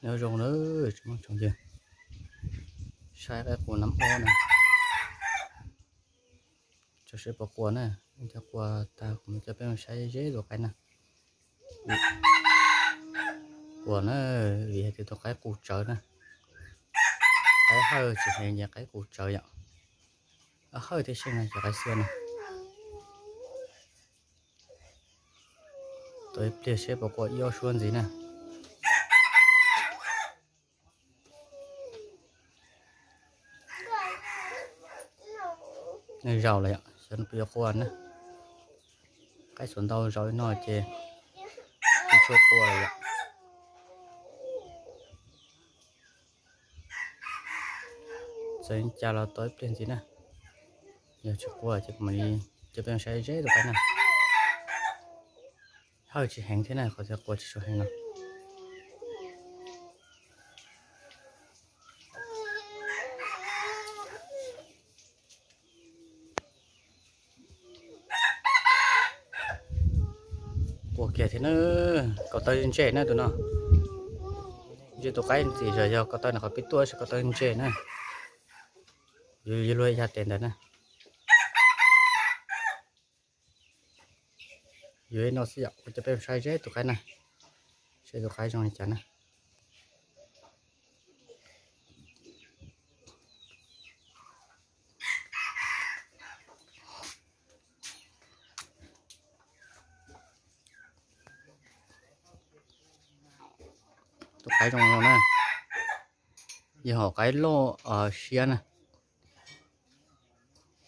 Nyob zoo na, tsoom phooj ywg, saib qaib qus nab ob na. Tso saib puas qua na, cov qua tag kuv mam coj peb saib zeb tus qaib na. Qua na, vim hais tias tus qaib qus tsawv na. Qaib hawj tsis heev ces qaib qus tsawv yom. Hawj thiab seej na ces qaib xiab na. Tos ib pliag seb puas qua ib ob suab ntxiv na. Nws zaum lawm yom, xyov nws puas yuav qua na. Qaib xuas ntau zaum li no ces tsis tshua qua lawm yom. Txawm li cas los tos ib pliag ntxiv na. Yog tsis qua ces kuv mam li coj peb saib zeb tus qaib na. Hawj tsis heev thiab na, qhov tias qua tsis tshua heev no. Qua kiag thiab na, ko taw ntse na tus no. Ntse tus qaib ntxim zog yog ko taw nws qhov pib tuaj, ko taw ntse na. Yuav luag ya tes ntawd na. Yuav no xwb yom, kuv coj peb saib zeb tus qaib na, seb tus qaib zoo li cas na. Tus qaib zoo no na, yog hom qaib loj siab na.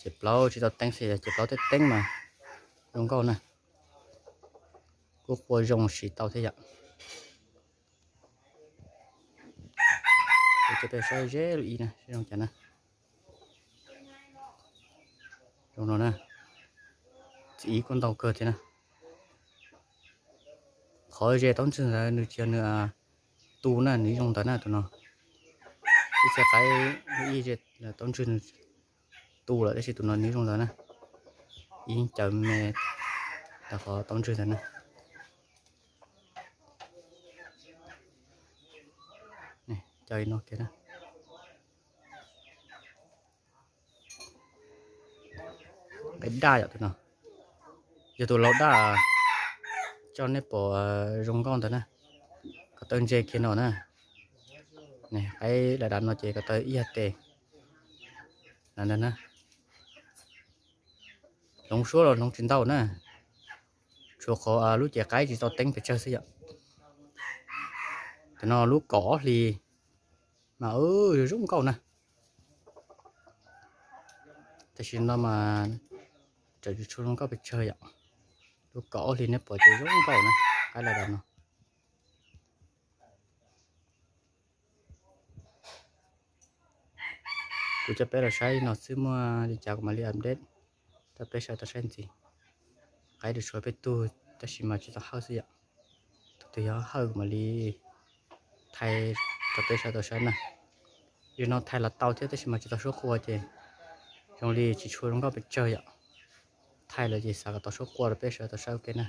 Ces plaub tsis tau teeb xwb, ces plaub tej teeb mas zoo nkauj na. Kuj qua zoo siv tau thiab yom. Kuv coj peb saib zeb lub ib na, seb zoo cas na. Zoo no na, txiv kuj ntau kawg thiab na. Qhov ze taub ntswg ntawd nws tsis yog nws tu na, nws zoo ntawd na tus no. Ib txhia qaib lub ib ze taub ntswg nws tu lawm tab sis tus no nws zoo ntawd na. Ib caws me tau qhov taub ntswg ntawd na. Cov no kiag na. Qaib daj yom tus no. Yog tus laus daj, coj nej pom zoo nkauj ntawd na. Ko taw ntse kiag no na. Qaib dav dav no ces ko taw ib yag tes. Ntawd na. Hloov suab los hloov tsis ntau na. Tshuav qhov lub cev qaib tsis tau teeb pes tsawg xwb yom. Tus no lub kaum ob hlis mas zoo nkauj na. Tam sim no mas tseem tsis tshua zoo nkauj pes tsawg yom. Lub kaum ob hlis nej pom ces zoo nkauj na, qaib dav dav no. Kuv coj peb los saib li no xwb, muaj li cas kuv mam li update rau peb sawv daws tau saib ntxiv. Qaib tsuas tshuav peb tug tab sis mas tsis tau hawj xwb yom. Tus twg yog hawj kuv mam li thaij rau peb sawv daws tau saib na. Zaum no thaij los tau thiab tab sis mas tsis tau suab qua ces zoo li tsis tshua zoo nkauj pes tsawg yom. Thaij lawm ces xav kom tau suab qua rau peb sawv daws tau saib ua ke na.